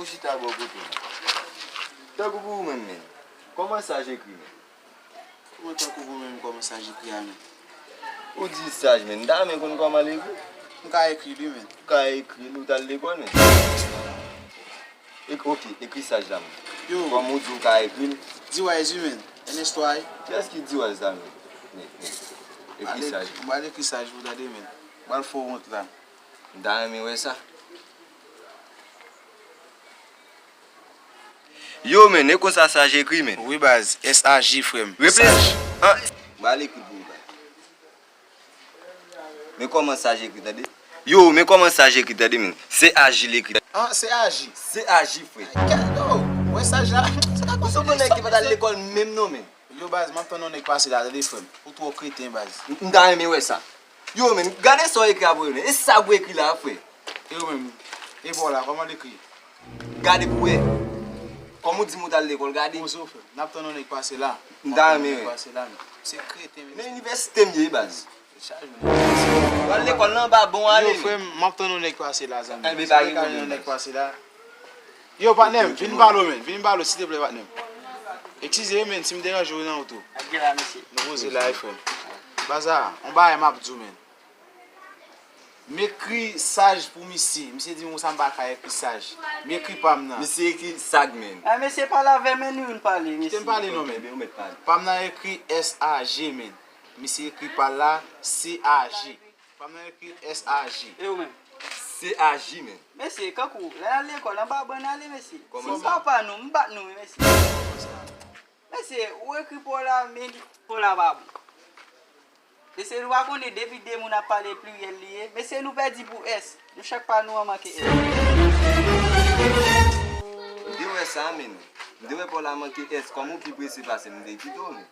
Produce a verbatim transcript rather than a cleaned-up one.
Chita bò kote m. Tankou pou ou menm, men. Kòman saj ekri, men? Kòman tankou pou mwen, kòman saj ekri a, men? Ou di saj, men. M ta renmen konn kòman l ekri. M ka ekri li, men. Ou ka ekri l, ou t al lekòl, men. Ek-, ok, ekri saj la, men. Yo. Kòm ou di ou ka ekri l. D Y Z, men. N S Y. Kiyès ki D Y Z la, men? Men, men. Ekri saj. M pral ekri saj pou w tande, men. M pral fè w wont la. M ta renmen wè sa. Yo, men, e konsa saj ekri, men. Wi, baz. S A J, frè m. Reple. Saj. An, m pral ekri pou ou, baz. Men kòman saj ekri, tande? Yo, men kòman saj ekri, tande, men. C A J l ekri. An, C A J. C A J, frè. Kèt, yo. Wè saj la. Ou se yon nèg ki pa t al lekòl menm non, men. Yo, baz, m ap tann yon nèg pase la, tande, frè m. Ou twò kreten, baz. M, m ta renmen wè sa. Yo, men, gade sa w ekri a pou yo, men. E sa pou ekri la, frè. E ou menm, e bò la, kòman l ekri? Gade pou wè. Kòm ou di m ou t al lekòl, gade. Poze w, frè m. N ap tann yon nèg pase la. M ta renmen wè. Pase la, men. Se kreten, men. Men inivèsite m ye, baz. Chaj, men. W al lekòl nan, pa bon ale. Yo, frè m, m ap tann yon nèg pase la, zanmi. Enben, pa gen pwoblèm, baz. Yon nèg pase la. Yo, patnè m, vin m pale w, men. Vin m pale w, silteplè, patnè m. Eskize, men, si m deranje w nan wout ou. Ak gen la, mesye. Nou poze la, wi, frè m. Baz la, yon bagay m ap di w, men. M ekri saj pou misye. Misye di m konsa m pa ka ekri saj. M ekri pa m nan. Misye ekri sag, men. A, mesye, pale avè m, men nou youn pale, mesye. Kite m pale non, men. Enben, ou mèt pale. Pa m nan ekri S A G, men. Misye ekri pa l la, C A G. Pa m nan ekri S A G. E ou menm? C A J, men. Mesye, kankou, lè n al lekòl, anba ban n ale, mesye. Kòman sa? Si m papa nou, m bat nou, wi, mesye. Mesye, ou ekri pa w la, men pa w la pa bon. Mesye, nou pa konnen depi de moun ap pale pliryèl li ye. Mesye, nou pèdi pou S. Nou chak pa nou an manke S. M te wè sa, men. M te wè pa w la manke S. Kòm ou pi prese pase m, m te kite w, men.